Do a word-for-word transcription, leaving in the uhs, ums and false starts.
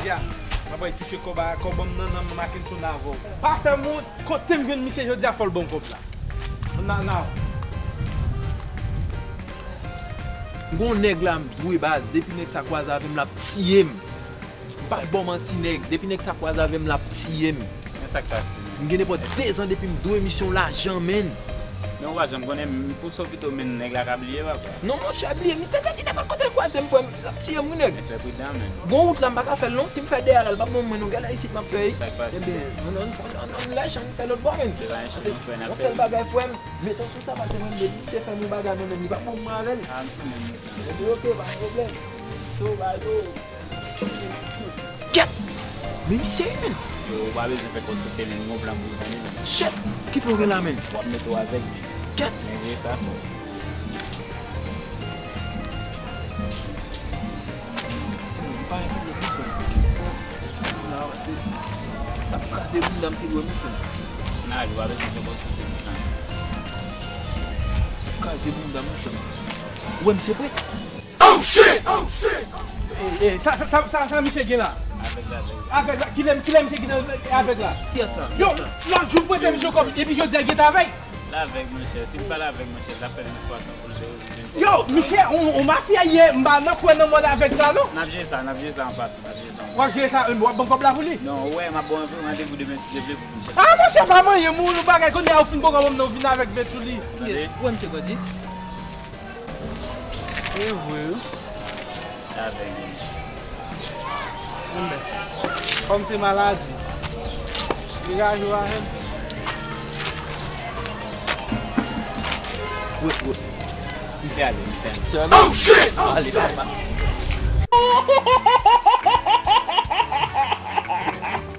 Ya, m ap touche kòb a, kòb ban m nan, nan Mackenson avè w. Pa fè m wont, kote m jwenn misye jodi a, fò l ban m kòb la. Nan, nan. Gon nèg la m dwe baz, depi nèg sa kwaze avè m, l ap tiye m. M p ap ba w manti nèg, depi nèg sa kwaze avè m, l ap tiye m. Men sa k pase, men. M gen nenpòt dezan depi m dwe misye yon lajan, menn. Men ou pa janm konnen, m pou sa w pito, menn, nèg la ka bliye, papa. Non, monchè, bliye, misye ka di nenpòt kote l kwaze m, frè m, l ap tiye m, wi, nèg. Men fè pridan, menn. Gon wout la, m pa ka fè l, non. Si m fè dèyè la, l p ap ban m mwen, non. Gade isit, m ap fè, wi. Sa k pase, menn? Ebyen, ann, ann, ann, ann lèchan, nou fè lòt bò, menn. Se pa yon chèn nou fè n ap fè. Yon sèl bagay, frè m, mete w sou sa, pase mwen, depi misye fè m yon bagay, non, menn, li p ap ban m mwen avè l. Ah, m konnen, menn. Ebyen, oke, pa gen pwoblèm. So, ba yo. Kèt! Men misye, menn. Yo, ou pa bezwen fè kò sote, menn. Gon plan pou ou, tande, menn. Shit! Ki plan w gen la, menn? W ap mete w avèg. Kèt! Men veye sa fò. Ou pa gen pwoblèm, non, frè. Sa ap kraze bounda m si l wè m, frè. Nan, ou pa bezwen fè kò sote, menn, sa. Sa ap kraze bounda m, frè. Ou wè misye prè? Oh shit! Oh shit! E, e, sa, sa, sa, sa, sa misye gen la? Avèg la, avèg. Avèg la, kilè, kilè misye gen avèg la? Kiyès sa? Yo, lòt jou m prete misye kòb, epi jodi a gentan avèg. L avèg, monchè. Si l pa l avèg, monchè, l ap fè menm fwa san pou l te. Yo, misye, on, on mafya ye, m pa nan kwè nan mòd avèg sa, non. N ap jere sa, n ap jere sa an pasan, n ap jere sa an pasan. W ap jere sa, w ap ban m kòb la pou li? Non, ou wè, m ap ba w yon randevou demen si Dye vle pou vin chèche. Ah, monchè, pa manyen moun, ou bagay, kounye a ou fin poko ban m nan, ou vin avèk Betuli. Tande? Ou wè misye grandi? E vre, wi. Avèg, wi. Kòm se maladi. Degaje w avè m. Wi, wi. Misye ale, misye ale. Oh shit! Ale, papa.